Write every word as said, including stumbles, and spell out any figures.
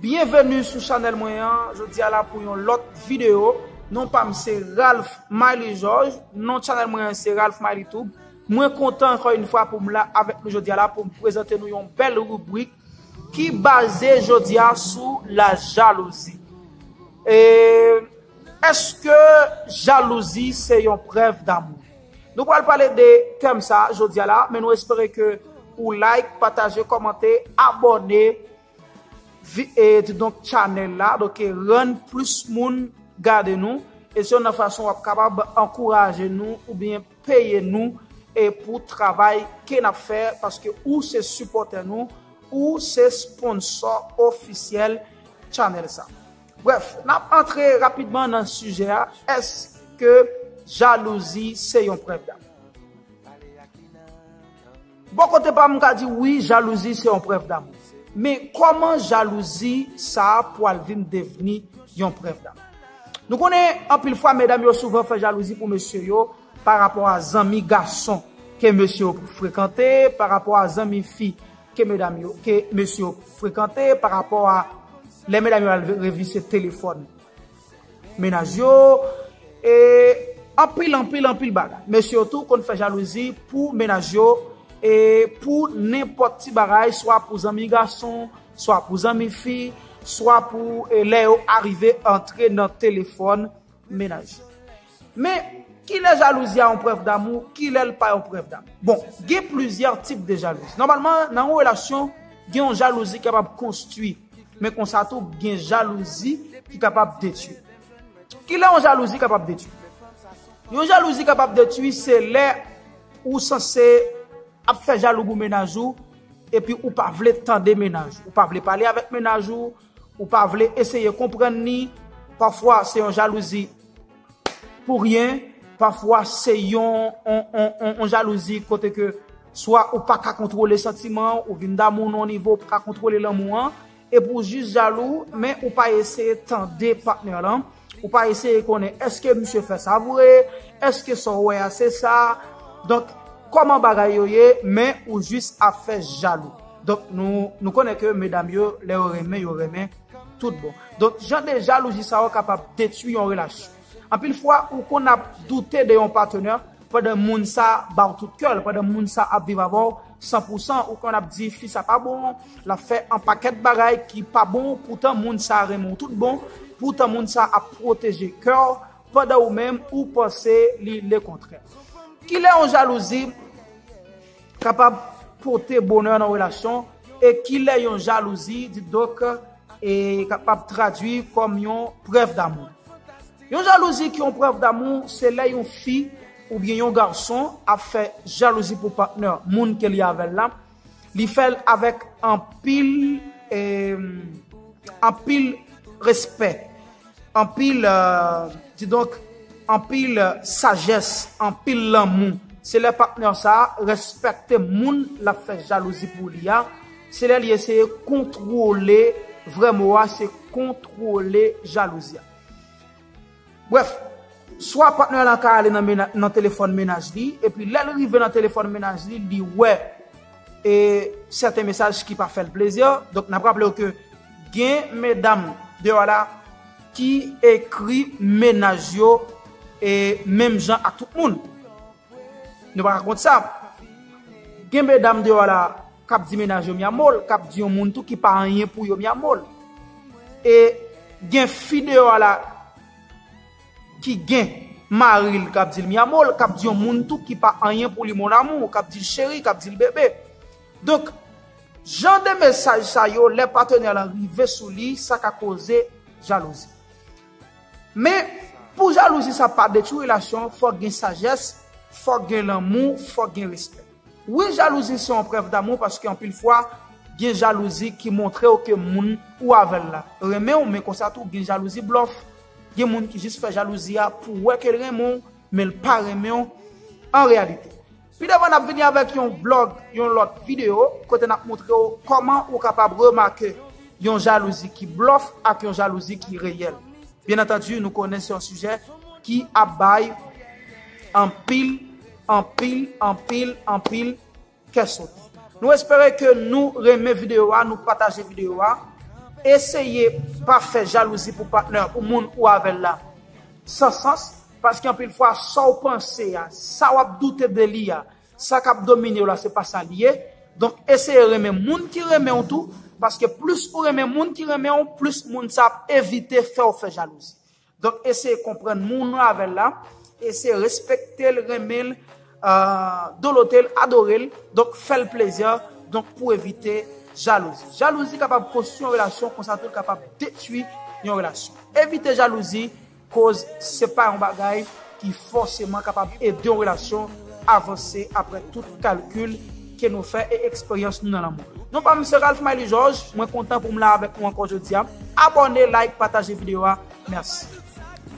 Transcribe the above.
Byenveni sou chanèl mwen an. Jodi a la pou yon lòt videyo. Non pa m se Ralph Miley George. Non chanèl mwen an se Ralph Miley Tube. Mwen kontan ankò yon fwa pou m la avèk nou jodi a la pou m prezante nou yon bèl ribrik ki baze jodi a sou la jalouzi. E èske jalouzi se yon prèv damou? Nou pral pale de tèm sa jodi a la, men nou espere ke ou like, pataje, kòmante, abòne, vi- e, di donk chanèl la, donk e rann plis moun gade nou, e se yon nan fason w ap kapab ankouraje nou oubyen peye nou e pou travay ke n ap fè, paske ou se sipòtè nou, ou se sponsò ofisyèl chanèl sa. Brèf, n ap antre rapidman nan sijè a, èske jalouzi se yon prèv damou? Bò kote pa m, m ka di wi, jalouzi se yon prèv damou. Men kòman jalouzi sa a pwal vin devni yon prèv damou? Nou konnen anpil fwa medam yo souvan fè jalouzi pou mesye yo pa rapò a zanmi gason ke mesye yo frekante, pa rapò a zanmi fi ke medam yo, ke mesye yo frekante, pa rapò a lè medam yo al revise telefòn mennaj yo, e anpil, anpil, anpil bagay. Mesye yo tou konn fè jalouzi pou mennaj yo, e pou nenpòt ti bagay, swa pou zanmi gason, swa pou zanmi fi, swa pou, e, lè yo arive antre nan telefòn mennaj yo. Men, kilè jalouzi a yon prèv damou, kilè l pa yon prèv damou? Bon, gen plizyè tip de jalouzi. Nòmalman, nan yon relasyon, gen yon jalouzi ki kapab konstwi, men konsa tou, gen jalouzi ki kapab detwi. Kilè yon jalouzi kapab detwi? Yon jalouzi kapab detwi, se lè ou sanse ap fè jalou pou mennaj ou, epi ou pa vle tande mennaj ou, ou pa vle pale avèk mennaj ou, ou pa vle eseye konprann li. Pafwa, se yon jalouzi pou ryen, pafwa, se yon, on, on, on, on jalouzi kote ke swa ou pa ka kontwole santiman, ou vin damou nan yon nivo ou pa ka kontwole lanmou an, epi ou jis jalou, men ou pa eseye tande patnè lan, ou pa eseye konnen èske misye fè sa vre, èske sa w wè a se sa. Donk, kòman bagay yo ye, men ou jis ap fè jalou. Donk, nou, nou konnen ke medam yo, lè yo renmen, yo renmen tout bon. Donk, jan de jalouzi sa yo kapab detwi yon relasyon. Anpil fwa, ou konn ap doute de yon patnè pandan moun sa ba w tout kè l, pandan moun sa ap viv avè w san pou san, ou konn ap di fi sa pa bon, l ap fè yon pakèt bagay ki pa bon, poutan moun sa renmen w tout bon, poutan moun sa ap pwoteje kè w, pandan ou menm ou panse li lekontrè. Kilè yon jalouzi kapab pote bonè nan relasyon e kilè yon jalouzi, didonk, e kapab tradui kòm yon prèv damou? Yon jalouzi ki yon prèv damou, se lè yon fi oubyen yon gason ap fè jalouzi pou patnè moun ke li avè l la, li fè l avèk anpil, e, anpil respè, anpil, e, didonk, anpil, e, sajès, anpil lanmou. Se lè patnè sa a respekte moun l ap fè jalouzi pou li a. Se lè li eseye kontwole, vrè mo a, se kontwole jalouzi a. Brèf, swa patnè lan ka ale nan, mena- nan telefòn mennaj li, epi lè l rive nan telefòn mennaj li, li wè, e, sèten mesaj ki pa fè l plezi. Donk, n ap raple w ke gen medam deyò la ki ekri mennaj yo, e, menm jan ak tout moun. Nou pa ka kont sa. Gen medam deyò la k ap di mennaj yo mi amor, k ap di yon moun tou ki pa anyen pou yo mi amor. E gen fi deyò la ki gen mari l k ap di l mi amor, k ap di yon moun tou ki pa anyen pou li mon amour, k ap di l cheri, k ap di l bebe. Donk, jan de mesaj sa yo, lè patnè lan rive sou li, sa ka koze jalouzi. Men, pou jalouzi sa pa detwi relasyon, fòk gen sajès, fòk gen lanmou, fòk gen respè. Wi, jalouzi se yon prèv damou paske anpil fwa, gen jalouzi ki montre w ke moun ou avè l la renmen w, men konsa tou, gen jalouzi blòf. Gen moun ki jis fè jalouzi a pou wè ke l renmen w, men l pa renmen w an reyalite. Pi devan, n ap vini avèk yon vlòg, yon lòt videyo, kote n ap montre w kòman ou kapab remake yon jalouzi ki blòf ak yon jalouzi ki reyèl. Byen antandi, nou konnen se yon sijè ki ap bay anpil, anpil, anpil, anpil kè sote. Nou espere ke nou renmen videyo a, nou pataje videyo a. eseye pa fè jalouzi pou patnè, pou moun ou avè l la, san sans, paske anpil fwa, sa w panse a, sa w ap doute de li a, sa k ap domine w la, se pa sa l ye. Donk, eseye renmen moun ki renmen w tou, paske plis ou renmen moun ki renmen w, plis moun sa ap evite fè w fè jalouzi. Donk, eseye konprann moun ou avè l la, eseye respekte l, renmen l, euh, dolote l, adore l, donk fè l plezi, donk pou evite jalouzi. Jalouzi kapab konstwi yon relasyon, konsa tou l kapab detwi yon relasyon. Evite jalouzi, koz se pa yon bagay ki fòseman kapab ede yon relasyon avanse apre tout kalkil ke nou fè e eksperyans nou nan lanmou. Non pa m se Ralph Miley Georges, mwen kontan pou m la avèk nou ankò jodi a. Abòne, like, pataje videyo a. Mèsi.